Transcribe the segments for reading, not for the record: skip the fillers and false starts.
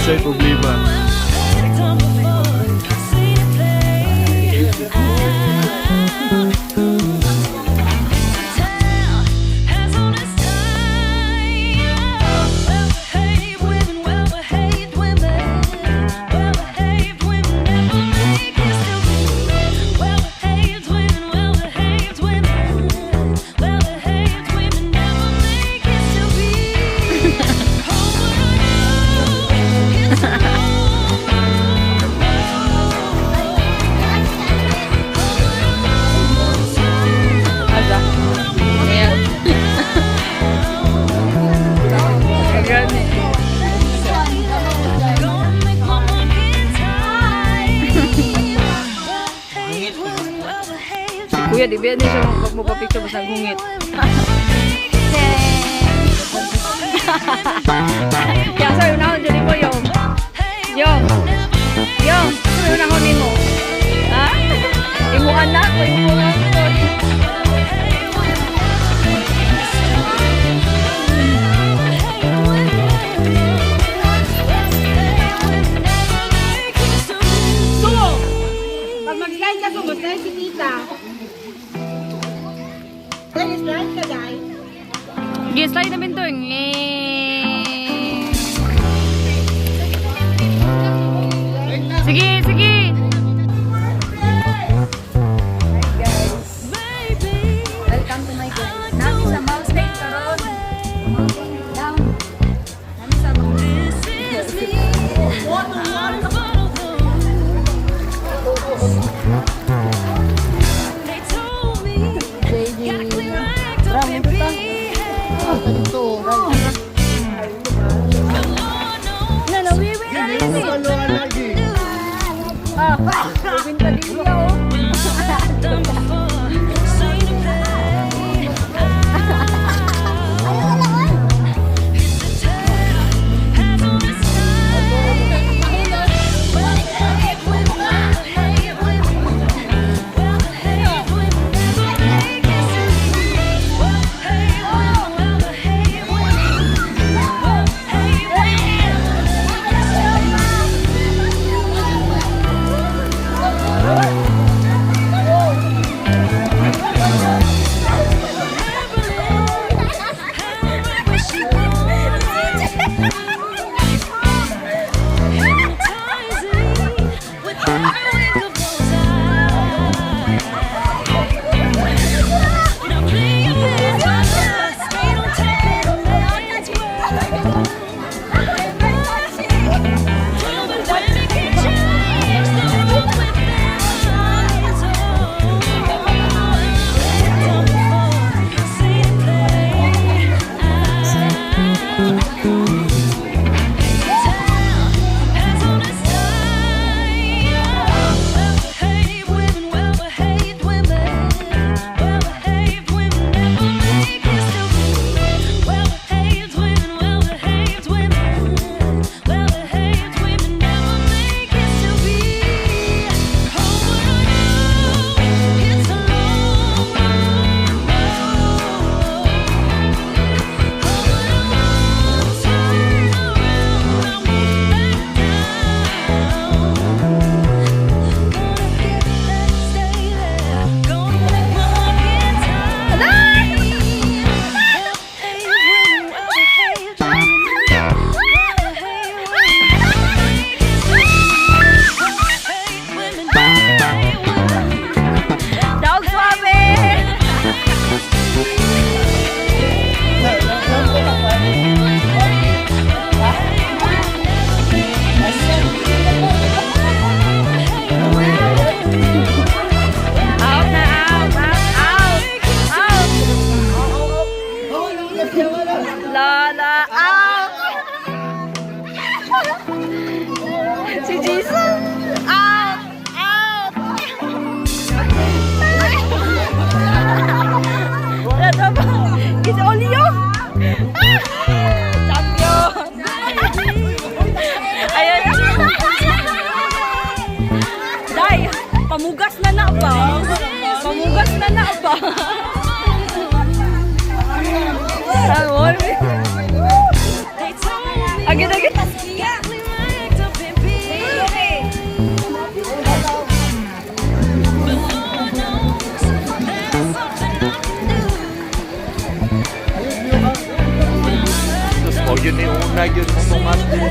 Unsay problema? Done before, seen it play out. Tell has on its time. Well-behaved women, well-behaved women, well-behaved women never make history. Well-behaved women, well-behaved women, well-behaved women never make history. Oh, but I know it's a long road. Asa? Ayan. Gani. Gonna make my mark in time. Well-behaved women, well-behaved Si Kuya, di ba ni siya mo pa-picture basta gungit. Ya, sorry, unahon dyan mo yung. Yung. Yung, sorry, unahon nimo. Ha? Imo anak o imo anak? So, pag mag-slide ka, mag-slide si tita. Dahil slide ka, guys. Sige, slide namin to. Ngee. Sige, sige. Hi guys. Welcome to my guys. Nami sa mountain karon. Down. Nami sa This is me. I follow the rules. They told me got a clear act up and behave. But Lord knows Na nawiwi na rin. Ah, Ruben Padilla oh. Done before, seen it play out. It's the tale has on its time. Well-behaved women, well-behaved women, well-behaved women never make history. Well-behaved women, well-behaved women, well-behaved women never make history. O yun ni una yun mo tungas din.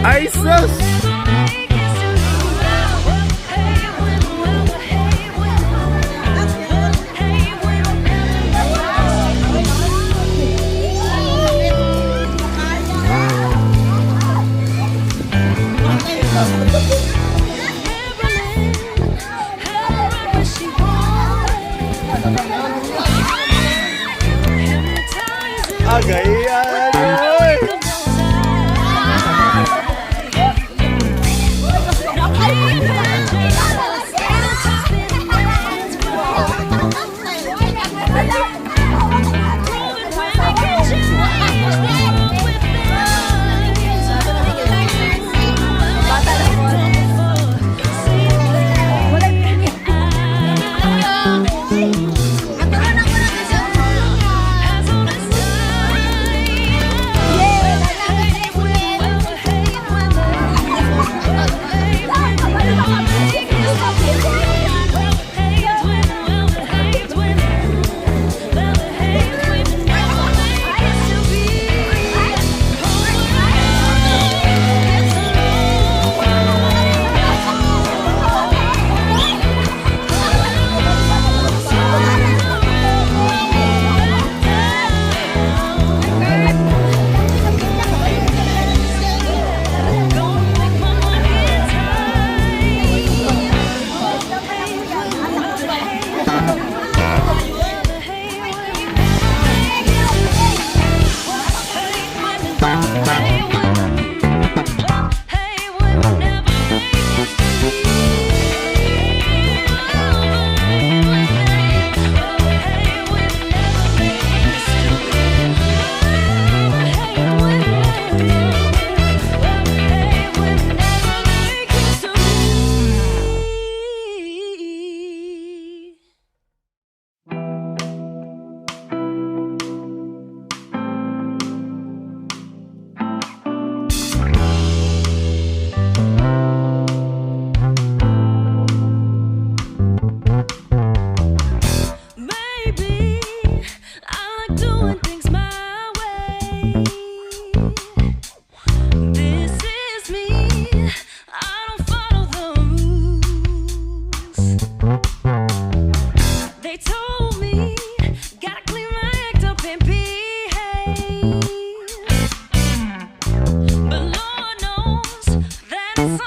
Ay sus! Agay, ay! Maybe I like doing things my way. This is me. I don't follow the rules. They told me gotta clean my act up and behave. But Lord knows that it's